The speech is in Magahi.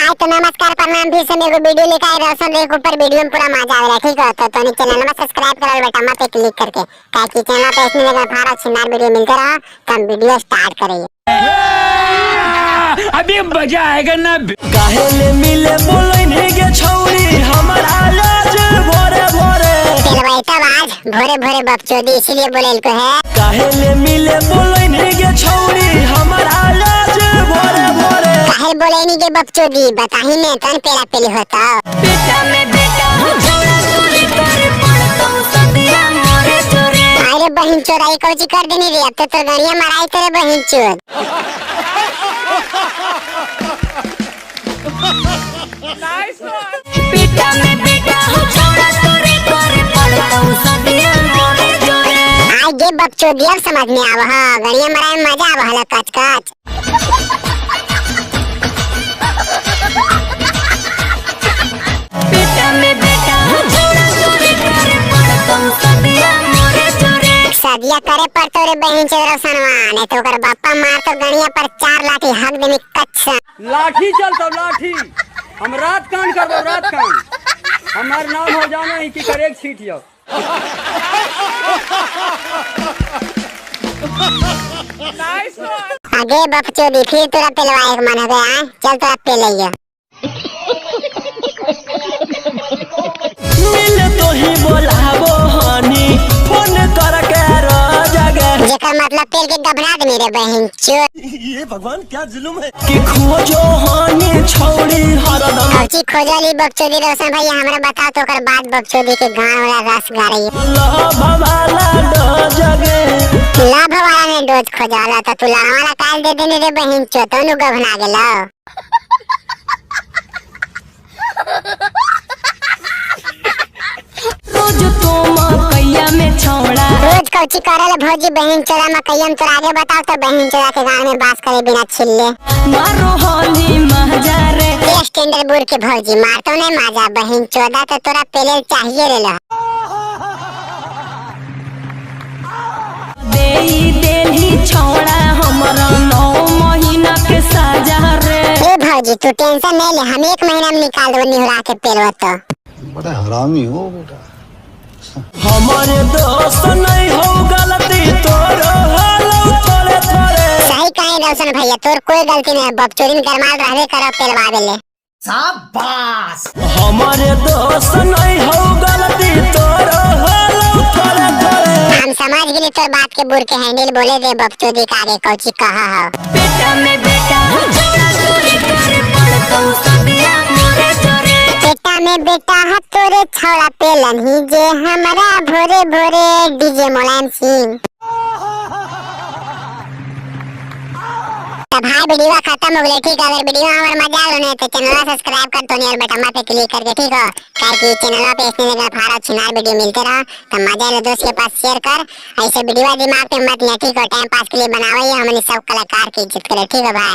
भाई तो नमस्कार प्रणाम भी से मेरे को वीडियो लेकर आए रोशन के ऊपर वीडियो में पूरा मजा आवेला ठीक हो। तो तोनी चैनल में सब्सक्राइब करो बेटा मत पे क्लिक करके, काहे कि चैनल पे इसमें लगा फारा छिनार वीडियो मिलते रहा। तो हम वीडियो स्टार्ट करिए। अभी मजा आएगा ना। काहे ले मिले बोलैनी गे छौरी हमर आवाज भोरे भोरे। पेलवाई तब आज भोरे भोरे बकचोदी इसीलिए बोले इनको है। काहे ले मिले बोलैनी गे छौरी हमर आवाज भोरे भोरे। काहे बोले नी के बकचोदी बताही ने तन पेला पेली होता। बेटा में बेटा छोड़ा चोरी करे पड़तो सदिया मोरे चोरे। अरे बहन चोराई कौची कर देनी रे, अब तो तोर गणिया मराई तेरे बहन चोर। बेटा में बेटा छोड़ा चोरी करे पड़तो सदिया मोरे चोरे। आई गे बकचोदी अब समझ में आव ह, गणिया मराई में मजा आव हला कच कच। बेटा में बेटा छोड़ा चोरी करे पड़तो सदिया मोरे चोरे। सदिया करे पर तोरे बहन चोर रोशनवा, नहीं तो ओकर बापा मार तो गणिया पर 4 लाठी हक देनी कच। लाठी चलतो लाठी, हम रात कान करबो रात कान। हमार नाम हो जाना ही कि करेक छीट यो। आगे बकचोदी फिर तोरा पेलवा एक मन हो गया, चल तोरा पेलैया। मिले तो ही बोलाबो हनी फोन कर के रजगे। जेकर मतलब पेल के गबना देनी रे बहन चोर। ये भगवान क्या जुलुम है कि खोजो हनी छौरी हरदम। कौची खोजली बकचोदी रोशन भैया हमरा बताओ तो ओकर बाद बकचोदी के गान वाला रस गारई। लभ वाला डजगे। लभ वाला ने डोज खोजाला तो तू लभ वाला काल दे देनी रे बहन चोर, तो नु गबना गेलो। रोज तो मकैया में छौड़ा रोज कौची करल भौजी बहन चोरा मकैया में तोरा आगे बताओ तो बहन चोरा के गान में बास करे बिना छिल्ले। मारो होली महजारे। ये स्टैंडर्ड बुर के भौजी मारतो नहीं माजा बहन चोदा तो तोरा पेले चाहिए रे ला। देई देली छौड़ा हमरा 9 महीना के साजा रे। ए भौजी तू टेंशन नहीं ले, हम 1 महीना में निकाल देबो निहुरा के पेलवा तो। बड़ा हरामी हो बेटा। हमारे दोस्त नहीं हो गलती तोरो हालो थोड़े थोड़े। सही कहीं रोशन भैया तोर कोई गलती नहीं, बकचोदी में गरमाल रहबे करो पेलवा देले। शाबाश। हमारे दोस्त नहीं हो गलती तोरो हालो थोड़े थोड़े। हम समझ गेली तोर बात के बुर के हैंडल बोले दे बकचोदी के आगे कौची कहा हो। बेटा में बेटा छोड़ा चोरी करे पड़तो सदिया मोरे चोरे। बेटा में बेटा हा तोरे छौड़ा पेलन ही जे हमरा भोरे भोरे डीजे मुलायम सिंह। तो भाई वीडियो खत्म हो गई ठीक है। अगर वीडियो हमार मजा आलो नहीं तो चैनल सब्सक्राइब कर तो और बटन पे क्लिक करके ठीक हो, काहे कि चैनल पे इसने लगा फारा छिनार वीडियो मिलते रहा। तो मजा आलो दोस्त के पास शेयर कर, ऐसे वीडियो दिमाग पे मत ले ठीक हो, टाइम पास के लिए बनावे हमने सब कलाकार की इज्जत करे ठीक है भाई।